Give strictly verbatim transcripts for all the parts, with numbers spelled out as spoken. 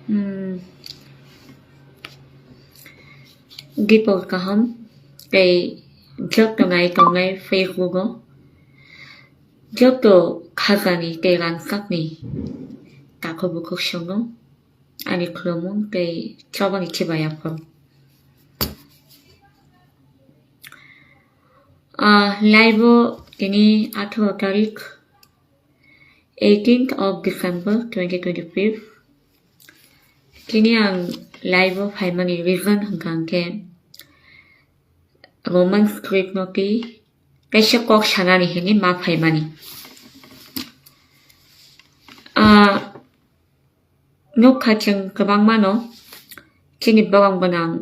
Hmm. Dipor kaham tei joto nai tongnai Facebook o joto khajani tei rangchakni takhuk bukhuk songno ani khulumung tei chobani khiba yapharo. Ah, live o tini atharo tarik, eighteenth of December twenty twenty-five. Tini ang live o phaimani reason hwnkha hwnkhe Roman script no twi kaisa kok sanani hinwi ma phaimani. Ah, nukha chwng kwbangma no chini borok gwnang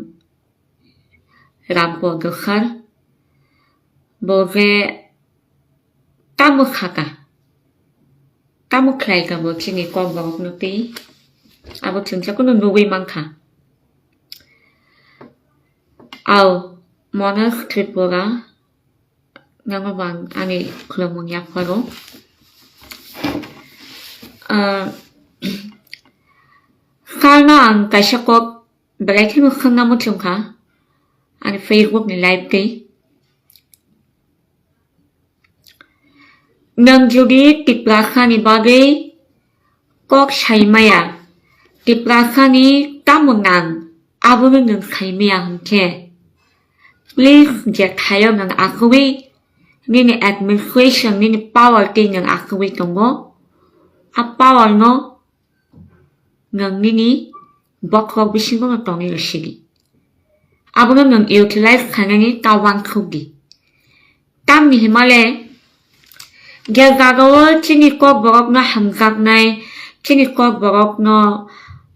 Rampo Dosar bo je tamo khaka, tamo khlaika bo chini kok borok no twi abo chwng jotono nugwi mankha. Ao Monas Tripura, nono bang ani khulumung yapharo. Ah, sarno ang kaisa kok belai kheno swngna muchungkha ani Facebook ni live tei. Nwng jodi Tiprasani bagwi kok sai maya, Tiprasani tamo nang abono nwng sai maya hwnkhe, please je thaio nwng akhogwi nini administration, nini power tei nwng akhogwi tongo. A power no nwng nini bokhok bisingo no tongwi rw sidi. Abono nwng utilize khainani ta uansuk di. Tamni himale je jagao chini kok borokno hamjaknai, chini kok borokno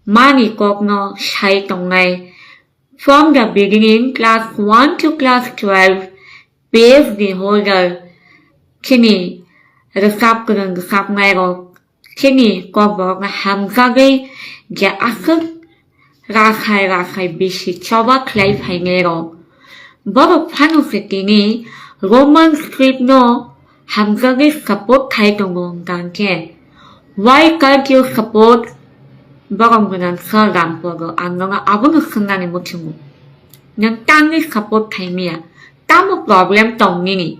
mani kokno sai tongnai, from the beginning, class one to class twelve, P H D holder, chini rwchap kwrwng rwchapnairok, chini kokborokno hamjagwi je aswk rakhai rakhai bisi choba khlai phainairok. Borok phano se tini Roman script no hamjagwi support khai tongo hwnkha hwnkhe, why can't you support borok gwnang sir Rampogo? Ang nono abono swngnani muchungo. Nwng tangwi support khai maya. Tamo problem tong nini?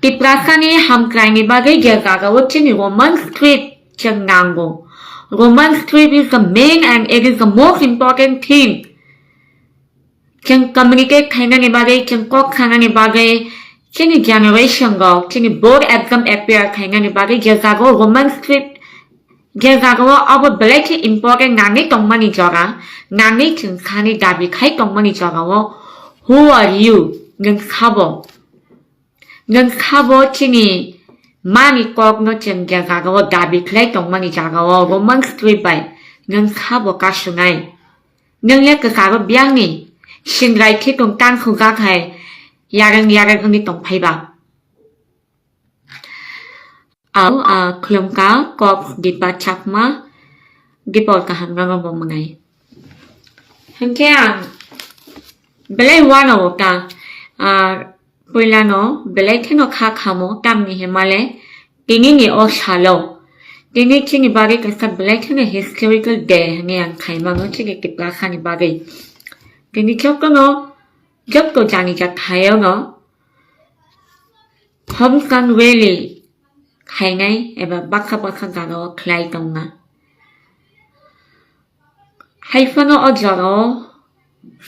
Tiprasani hamkraini bagwi je jagao chini Roman script chwng nango. Roman script is the main and it is the most important thing. Chwng communicate khainani bagwi, chwng kok sanani bagwi, chini generation rok, chini board exam appear khainani bagwi je jagao Roman script, je jagao abo belai khe important nangwi tongmani jora, nangwi chwng sani dabi khai tongmani jorao, who are you? Nwng sabo? Nwng sabo chini mani kokno chwng je jagao dabi khlai tongmani jagao Roman script bai nwng sabo kasunai? Nwng le kwcharo biyangni singrai khitung tang sujak hai yarwng yarwng wngwi tongphai ba? Ao, a, khulumkha kok Dipa Chakma, Dipor kaham nono bo mwnai. Hinkhe ang belai uanao ta, a, puilano belai kheno kha khamo, tamni himale tinini o salo, tini chini bagwi kaisa belai kheno historical day hinwi ang khaimano chini Tiprasani bagwi. Tini jotono, joto jani ja thaio no Homsan rally khainai eba baksa baksa jagao khlai tongna. Hai phano o jorao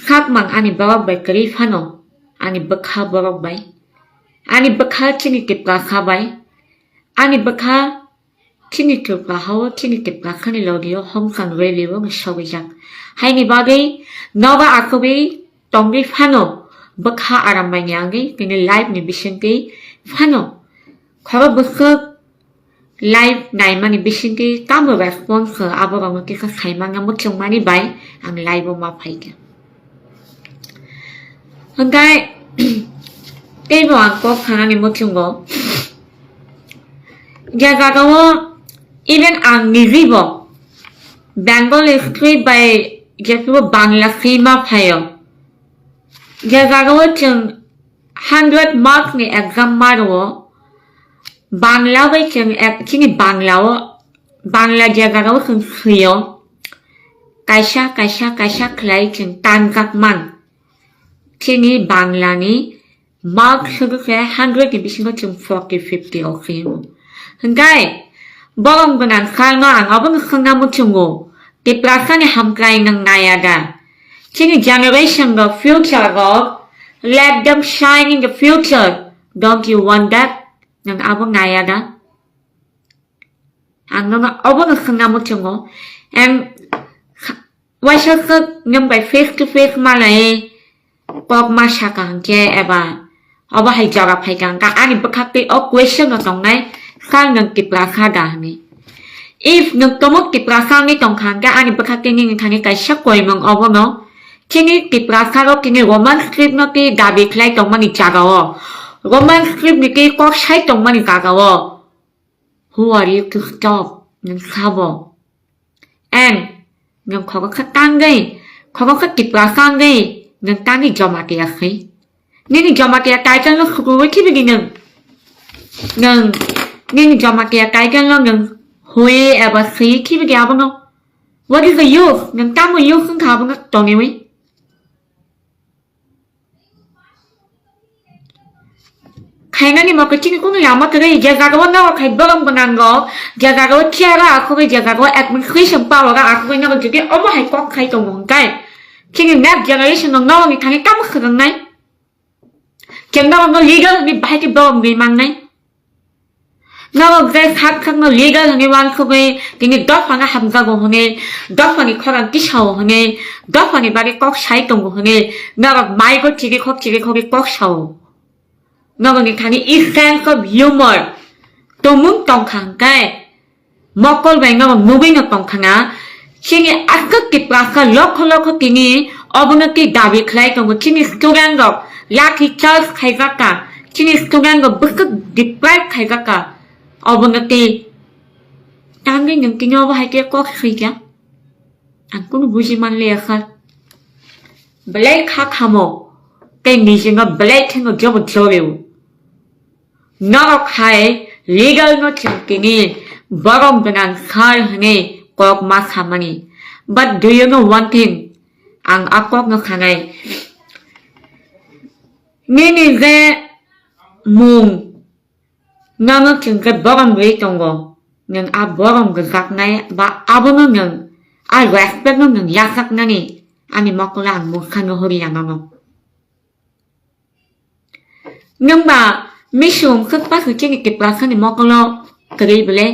sakmang ani borok bai kwrwi phano ani bwkha borok bai, ani bwkha chini Tiprasa bai, ani bwkha chini Tripura hao, chini Tiprasani logio Homsan rally o wng sogwijak. Haini bagwi nogo akhogwi tongwi phano bwkha aram bai ni angwi tini live ni bisingtwi phano khoro bwswk live naimani bisingtwi tamo response khe aborokno kisa saimanya muchungmani bai ang live o ma phaikha. Hwnkhe teibo ang kok sanani muchungo, je jagao even ang nijibo Bengali script bai jephuru Bangla sima phaio, je jagao chwng hundred marks ni exam ma rwo, Bangla bai chwng ek-, chini Bangla o, Bangla je jagao chwng swio, kaisa, kaisa, kaisa khlai chwng tangjak man. Chini Bangla ni mark sugwi khe hundred ni bisingo chwng forty, fifty rok khe wngo. Hwnkhe borok gwnang kha no ang obono khwna muchungo, Tiprasa ni hamkrai nwng naya da? Chini generation rok, future rok, let them shine in the future. Don't you want that? Nwng abo naya da? Ang nono obono khwna muchungo. Em, kha-, waisa khe nwng bai face to face malai kok ma saka hwnkhe eba obo hai jora phaika hwnkha ani bwkhak tei o question no tongnai sir nwng Tiprasa da hwnwi. If nwng tumung Tiprasa wngwi tongkha hwnkhe ani bwkhak tei nini thani kaisa koimung obono chini Tiprasa rok chini Roman script no tei dabi khlai tongmani jagao, Roman script ni tei kok sai tongmani jagao. Who are you to stop? Nwng sabo. And nwng khoroksa tangwi, khoroksa Tiprasa wngwi, nwng tangwi Jamatia khai. Nini Jamatia title no sukurwi khibidi nwng. Nwng, nini Jamatia title no nwng hui eba swi khibidi abono. What is the use? Nwng tamo use wngkha abono toniwi? Khainani mokhe chini kunu lama kwrwi, je jagao nogo khai borok gwnango, je jagao chair o akhogwi, je jagao administration power o akhogwi nogo jodi omo hai kok khai tongo hwnkhe, chini next generation no norokni thani tamo swrwngnai? Chwng norokno leader hwnwi bahai khe borok wngwi mannai? Norok je sak sakno leader hwnwi uansugwi tini dophano hamjago hwnwi, dophani khorang tisao hwnwi, dophani bagwi kok sai tongo hwnwi norok maigo chirikhok chirikhogwi kok sao. Norokni thani a sense of humor tongmung tongkha hwnkhe mokol bai norok nugwino tongkha na. Chini aswk Tiprasa lokho lokho tini obono tei dabi khlai tongo. Chini student rok lathi charge khaijak kha, chini student rok bwswk deprive khaijak kha. Obono tei tangwi nwng tini obo hai khe kok swi kha? Ang kunu buji manliya kha. Belai kha khamo tei nijino belai kheno jobo jorio. Norok hai leader no chwng tini borom gwnang sir hwnwi kok ma samani. But do you know one thing? Ang a kok no khanai. Nini je mung nono chwng khe borom rwi tongo. Nwng a borom gwnjaknai ba abono nwng a respect no nwng yachaknani ani mokolo ang mungsa no horiya nono. Nwng ba misum kwkpa khe chini Tiprasa ni mokolo kwrwi bwle?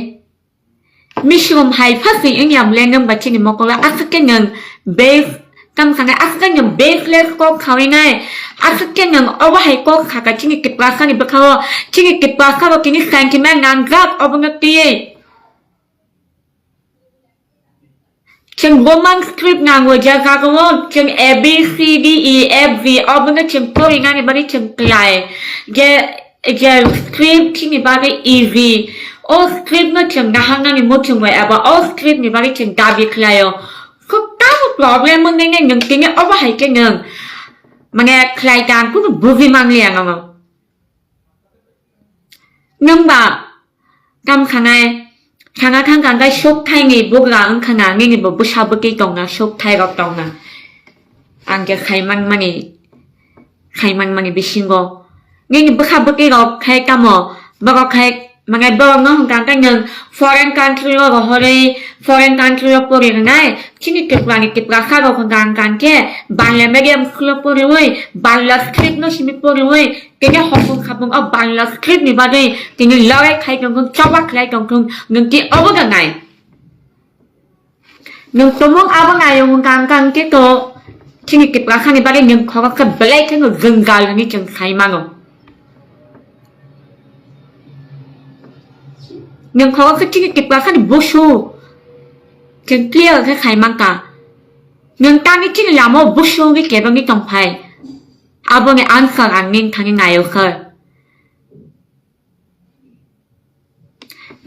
Misum hai phasing wngya bwle nwng ba chini mokolo aswk khe nwng base tamo sanai aswk khe nwng baseless kok khawi nai, aswk khe nwng obo hai kok saka chini Tiprasa ni bwkhao, chini Tiprasa rok tini sentiment nangjak obono twiwi. Chwng Roman script nango, je jagao chwng A B C D E F G obono chwng porinani bagwi chwng klai. Je, je script chini bagwi easy. O script no chwng naharnani muchungo eba o script ni bagwi chwng dabi khlaio. Kok tamo problem wngwi nai nwng tini obo hai khe nwng mane khlai tang kunu buji manliya nono. Nwng ba tam sanai, sana thang kang kai suk thai ni bugra wng khana, nini bo bwsa bwtwi tongna, suk thai rok tongna. Ang khe khai man mani, khai man mani bisingo. Nini bwsa bwtwi rok khai tamo, borok khai, mane borok no hwn kang kai nwng foreign country o rohorwi, foreign country o pori rwnai, chini Tripura ni Tiprasa rok hwn kang kang khe, Bangla medium school o poriwi, Bangla script no simi poriwi, Tini hopung khapung o Bangla script ni bagwi tini lorai khai tongkung, choba khlai tongkung, nwng tei obo da nai. Nwng tumung abo nai wng kang kang khe to chini Tiprasa ni bagwi nwng khorok khe belai kheno jwngjal hwnwi chwng sai mano. Nwng khorok khe chini Tiprasa ni busu chwng clear khe sai man kha. Nwng tangwi chini lama o busu wngwi kebengwi tong phai. Aboni answer ang nini thani naio khe.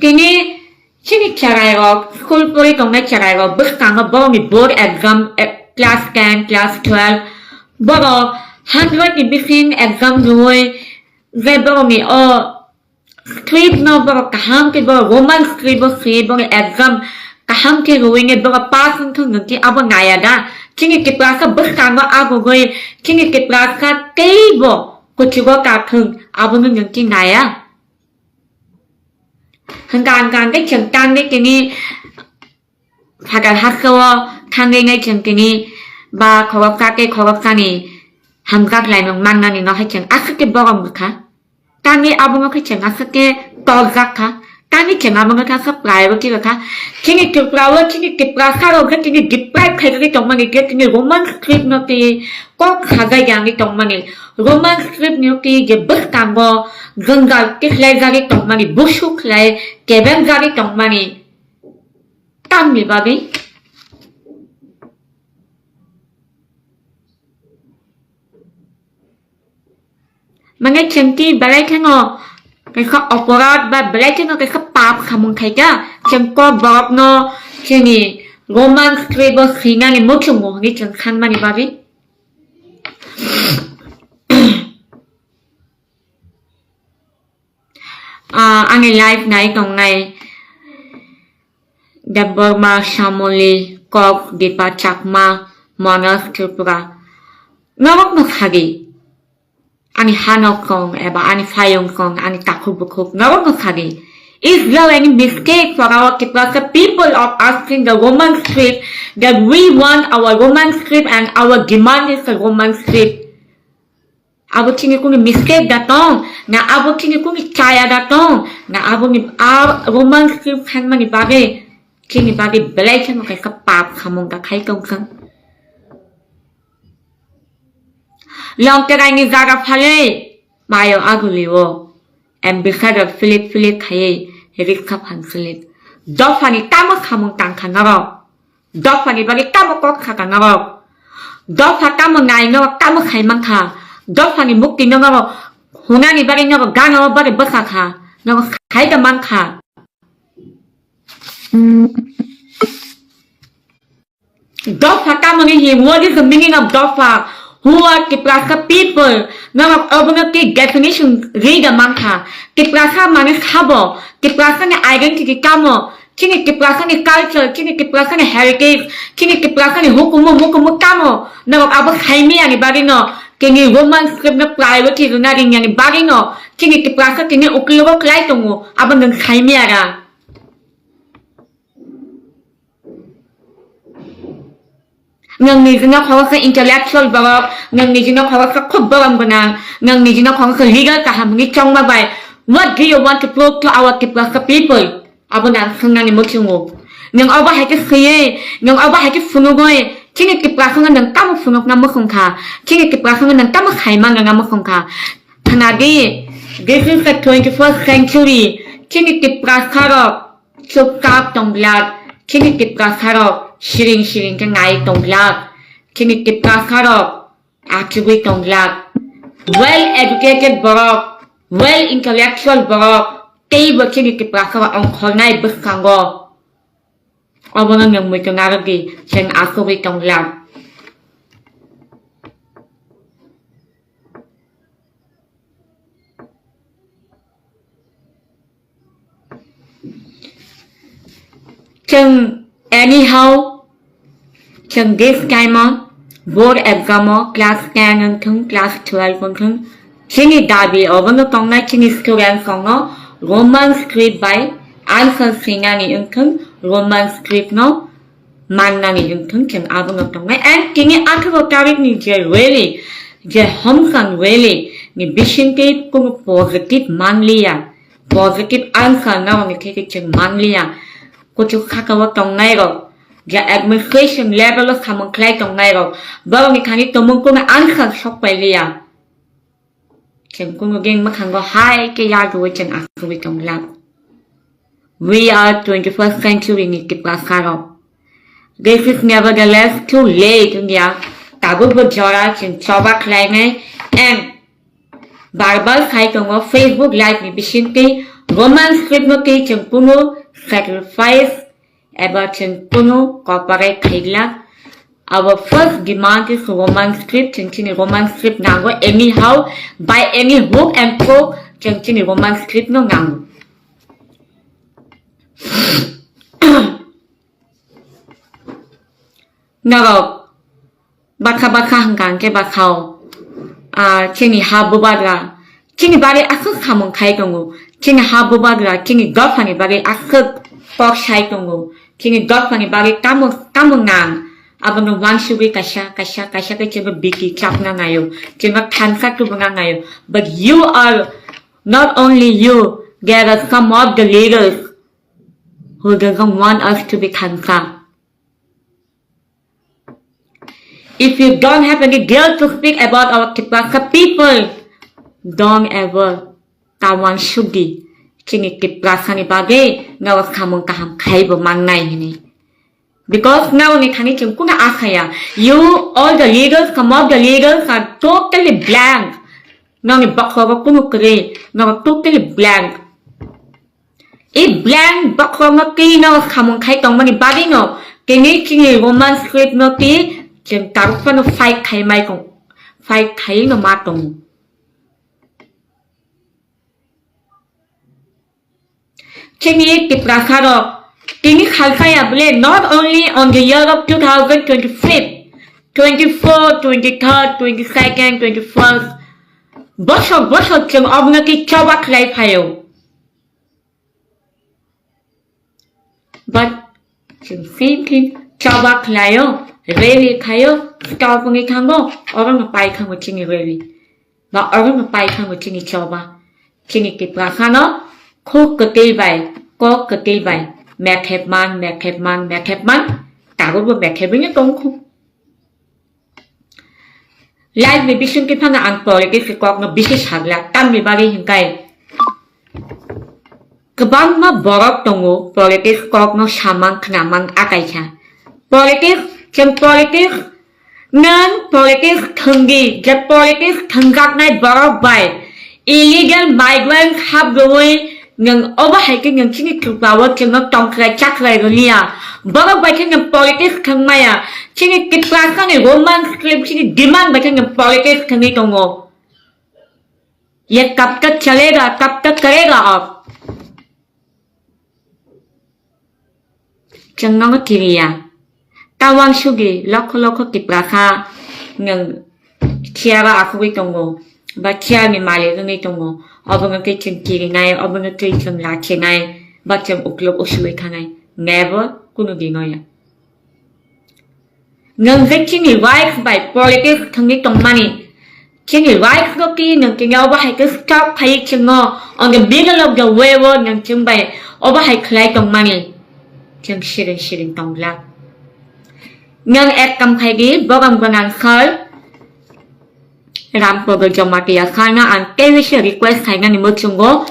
Tini chini cherai rok, school pori tongnai cherai rok bwskango borokni board exam, eh, class ten, class twelve, borok hundred ni bising exam rwui je borokni o script no borok kaham khe borok Roman script o swi borok exam kaham khe rwui ni bogo pass wngthung nwng khe abo naya da. Chini Tiprasa bwskango agugui chini Tiprasa teibo kuchugo kathung abono nwng khe naya. Hwnkha hwnkha hwnkhe chwng tangwi tini phatar haste-o thangwi nai chwng tini ba khoroksa tei khoroksani hamjak laimung mannani no hai chwng aswk khe borom rwkha. Tangwi abono khe chwng aswk khe torjak kha. Tangwi chwng abono khe aswk priority rwkha. Chini Tripura o chini Tiprasa rok khe tini deprive khaijagwi tongmani khe tini Roman script no tei kok sajagwi tongmani. Roman script ni tei je bwskango jwngjal khe khlaijagwi tongmani, busu khlai kebenjagwi tongmani. Tamni bagwi? Mane chwng twi belai kheno kaisa oporad ba belai kheno kaisa pap samung khaikha, chwng kok borokno chini Roman script o swinani muchungo hwnwi chwng sanmani bagwi. Ah, ani live nai tongnai Debbarma, Shamoli, Kok, Dipa Chakma, Manoj Tripura. Norokno sadi. Ani hanok kong eba ani phayong kong, ani takhuk bukhuk, norokno sadi. Is there any mistake for our Tiprasa people of asking the Roman script that we want our Roman script and our demand is the Roman script? Abo chini kuni mistake da tong, na abo chini kuni chaya da tong, na abo ni a Roman script khanmani bagwi chini bagwi belai kheno kaisa pap samung da khai tong kha. Longterai ni jaga phale mayo aguli o ambassador philik philik khaiwi rikha phan philik. Dophani tamo samung tang kha norok? Dophani bagwi tamo kok sakha norok? Dopha tamo nai norok tamo khai mankha? Dophani mukti norok hunani bagwi norok gana o bagwi bwsakha, norok khai da mankha. Dopha tamo ni hi? What is the meaning of dopha? Who are Tiprasa people? Norok obono tei definition rida mankha. Tiprasa mane sabo? Tiprasa ni identity tamo? Chini Tiprasa ni culture, chini Tiprasa ni heritage, chini Tiprasa ni hukumu mukumu tamo? Norok abo saimiyani bagwi no, chini Roman script no priority rwna ringya ni bagwi no, chini Tiprasa tini uklogo klai tongo, abo nwng saimiya ra. Nwng nijino khoroksa intellectual borok, nwng nijino khoroksa khub borom gwnang, nwng nijino khoroksa leader kaham hwnwi chongma bai, what do you want to prove to our Tiprasa people? Abo nang swngnani muchungo. Nwng obo hai khe swiwi, nwng obo hai khe phunugwi, chini Tiprasano nwng tamo phunukna muchung kha, chini Tiprasano nwng tamo saima nangna muchung kha. Khnadi, this is the twenty-first century, chini Tiprasarok chupchap tong glak, chini Tiprasarok siring siring khe nai tong glak, chini Tiprasarok achugwi tong glak. Well educated borok, well intellectual borok, teibo chini Tiprasarok ongkhornai bwskango. Obono nwng muitu narwkdi, chwng achugwi tong glak. Chwng anyhow, chwng this time o board exam o class ten wngthung, class twelve wngthung, chini dabi obono tongnai chini students rokno Roman script bai answer swinani wngthung, Roman script no mannani wngthung, chwng abono tongnai. And tini atharo tarikni je rally, je Homsan rally ni bisingtwi kunu positive manliya, positive answer norokni theke chwng manliya. Kuchuk sakao tongnairok, je administration level o samung khlai tongnairok, borokni thani tongmung kunu answer sokpailiya. Chwng kunu din mwkhango hai khe yarwui chwng achugwi tong glak. We are twenty-first century ni Tiprasarok. This is nevertheless too late wngya. Tabukbo jora chwng choba khlainai and bar bar sai tongo Facebook live ni bisingtwi Roman script no twi chwng kunu sacrifice eba chwng kunu cooperate khaigla. Our first demand is Roman script, chwng chini Roman script nango anyhow, by any hook and crook, chwng chini Roman script no nango. Norok bakha bakha hwnkha hwnkhe bakhao, ah, chini ha bubagra chini bagwi aswk samung khai tongo, chini ha bubagra chini dophani bagwi aswk kok sai tongo, chini dophani bagwi tamo tamo nang, abono wansugwi kaisa kaisa kaisa khe chwngno biki chapna naio, chwngno thansa tubuna naio. But you are, not only you, there are some of the leaders who doesn't want us to be thansa. If you don't have any guilt to speak about our Tiprasa people, don't ever ta wansugdi. Chini Tiprasani bagwi nao samung kaham khaibo mannai hini. Because nao ni thani chwng kuna asaya. You, all the leaders, some of the leaders are totally blank. Nao ni bokhrogo kunu kwrwi, nao totally blank. I blank bokhorokno twi no samung khai tongmani bagwino tini chini Roman script no twi chwng taruk phano fight khai mai tong, fight khai no ma tongo. Chini Tiprasa rok tini khalkaya bole not only on the year of two thousand twenty-fifth, twenty-four, twenty-third, twenty-second, twenty-first, bosor bosor chwng obono twi choba khlai phaio. But chwng same thing choba khlaio, rally khaio, stop wngwi thango, orono pai thango chini rally. Ba orono pai thango chini choba. Chini Tiprasano khuk kwtwi bai, kok kwtwi bai, mekhep man, mekhep man, mekhep man, tabukbo mekhebwino tongkhu. Life ni bisingtwi phano ang politics ni kokno bisi saglak, tamni bagwi hinkhai kwbangma borok tongo politics kokno samang khnamang akaisa. Politics, chwng politics, nwng politics thwngdi, je politics thwngjaknai borok bai illegal migrant hap rwui nwng obo hai khe nwng chini Tripura o chwngno tongkhlai chakhlai rwliya. Borok bai khe nwng politics thwngmaya. Chini Tiprasani Roman script chini demand bai khe nwng politics thwngwi tongo. Ye kab tak chalega, kab tak karega aap? Chwng nono kiriya. Ta wansugwi lokho lokho Tiprasa nwng chair o asugwi tongo, ba chair ni malik wngwi tongo, obono twi chwng kirinai, obono twi chwng lachinai, ba chwng uklok usugwi thanai. Never, kunu dino ya. Nwng je chini rights bai politics thwngwi tongmani, chini rights no twi nwng tini obo hai khe stop khai chwngno on the middle of the way o nwng chwng bai obo hai khlai tongmani, chwng siring siring tonglak. Nwng ek kam khai di, bogam gwnang sir, Ramprabhu Jamatia sir no ang tei se request khainani mwchungo.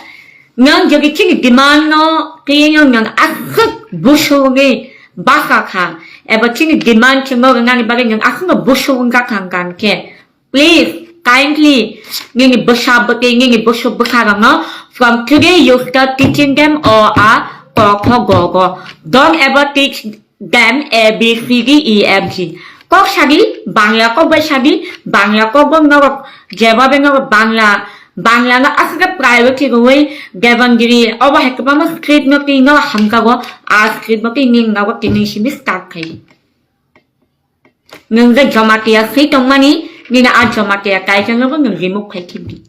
Nwng jodi chini demand no twi nwng aswk busugwi basa kha, eba chini demand chwngno rwnani bagwi nwng aswkno busuk wngkha kha hwnkha hwnkhe, please, kindly, nini bwsa bwtwi, nini busuk bwsa rokno from today you start teaching them o a ko kho go go. Don't ever teach them A B C D E F G. Kok sadi, Bangla kok bai sadi, Bangla kok bo norok jeba be norok Bangla, Bangla no aswk priority rwui Devangiri, obo hai kwbangma script no twi no hamkago, a script no twi ning nogo tini simi start khai. Nwng je Jamatia swi tongmani, nini a Jamatia title no bo nwng remove khai khibdi.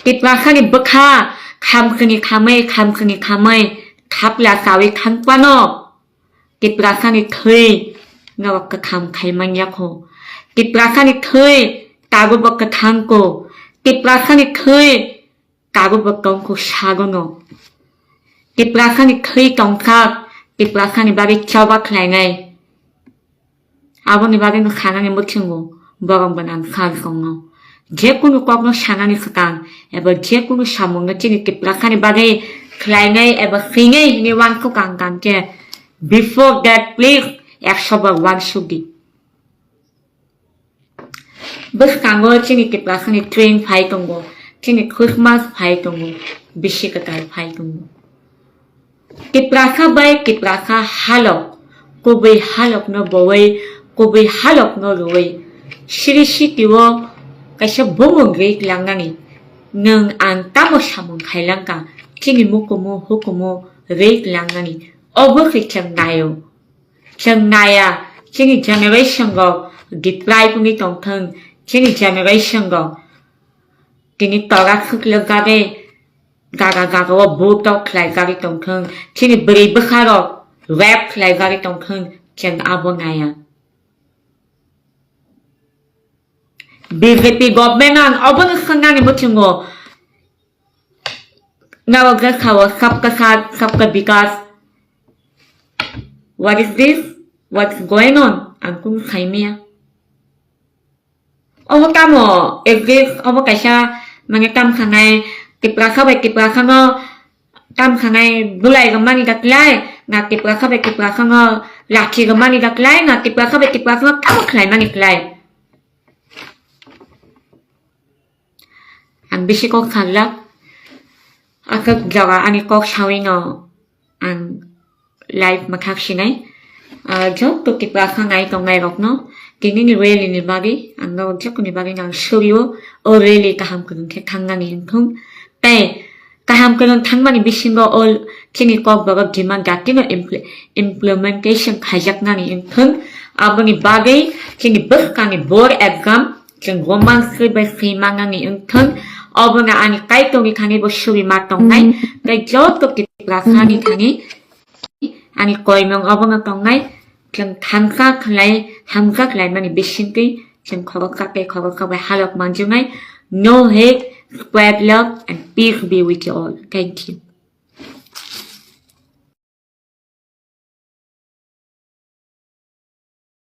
Tiprasani bwkha khamkni khamwi, khamkni khamwi thapla chawi thangpano. Tiprasani thwi norok kwtham khai manya kho. Tiprasani thwi tabukbo kwthang kho. Tiprasani thwi tabukbo tongkho sagono. Tiprasani thwi tongthak, Tiprasani bagwi choba khlainai. Aboni bagwi no sanani mwchungo, borok bo nang sal songno. Je kunu kokno sanani swkang, eba je kunu samungno chini Tiprasani bagwi khlainai eba swinai hinwi uansuk ang kang khe, before that, please, ekso bar uansuk di. Bwskango chini Tiprasani train phai tongo, chini Christmas phai tongo, bisi kwtal phai tongo. Tiprasa bai Tiprasa halok, kubui halokno bowai, kubui halokno rwui, siri sitio kaisa bumung rik langnani. Nwng ang tamo samung khailangkha, chini mukumu hukumu riklangnani, obo khe chwng naio. Chwng naya, chini generation rok deprive wngwi tongthwng, chini generation rok tini toga khwklwk jagwi, jaga jaga o butok khlai jagwi tongthwng, chini bwrwi bwkha rok rape khlai jagwi tongthwng, chwng abo naya. B J P government ang obono swngnani muchungo. Nabo khe sao sabka saath, sabka vikas. What is this? What's going on? Ang kung saimia. Obo tamo exist, obo kaisa mane tam khanai, Tiprasa bai Tiprasa no tam khanai bulai rwmani daklai, na Tiprasa bai Tiprasa no lachi rwmani daklai, na Tiprasa bai Tiprasa no tamo khlai mani klai. Ang bisi kok sajak, aswk jaga ani kok sawi no ang live mwthak sinai. Ah, joto Tiprasa nai tongnai rok no tini ni rally ni bagwi ang no joto ni bagwi no ang surio, o rally kaham kwrwng khe thangnani wngthung. Tei kaham kwrwng thangmani bisingo o chini Kokborok demand jatino impl-, implementation khaijaknani wngthung. Aboni bagwi chini bwskangni board exam chwng roman script bai swi mannani wngthung. Obono ani Kaitorni thani bo subi ma tongnai. Tei joto Tiprasani thani ani koimung obono tongnai. Chwng thangsa khlai, hamjak laimani bisingtwi chwng khoroksa tei khoroksa bai halok manjaknai. No hate, spread love and peace be with you all. Thank you.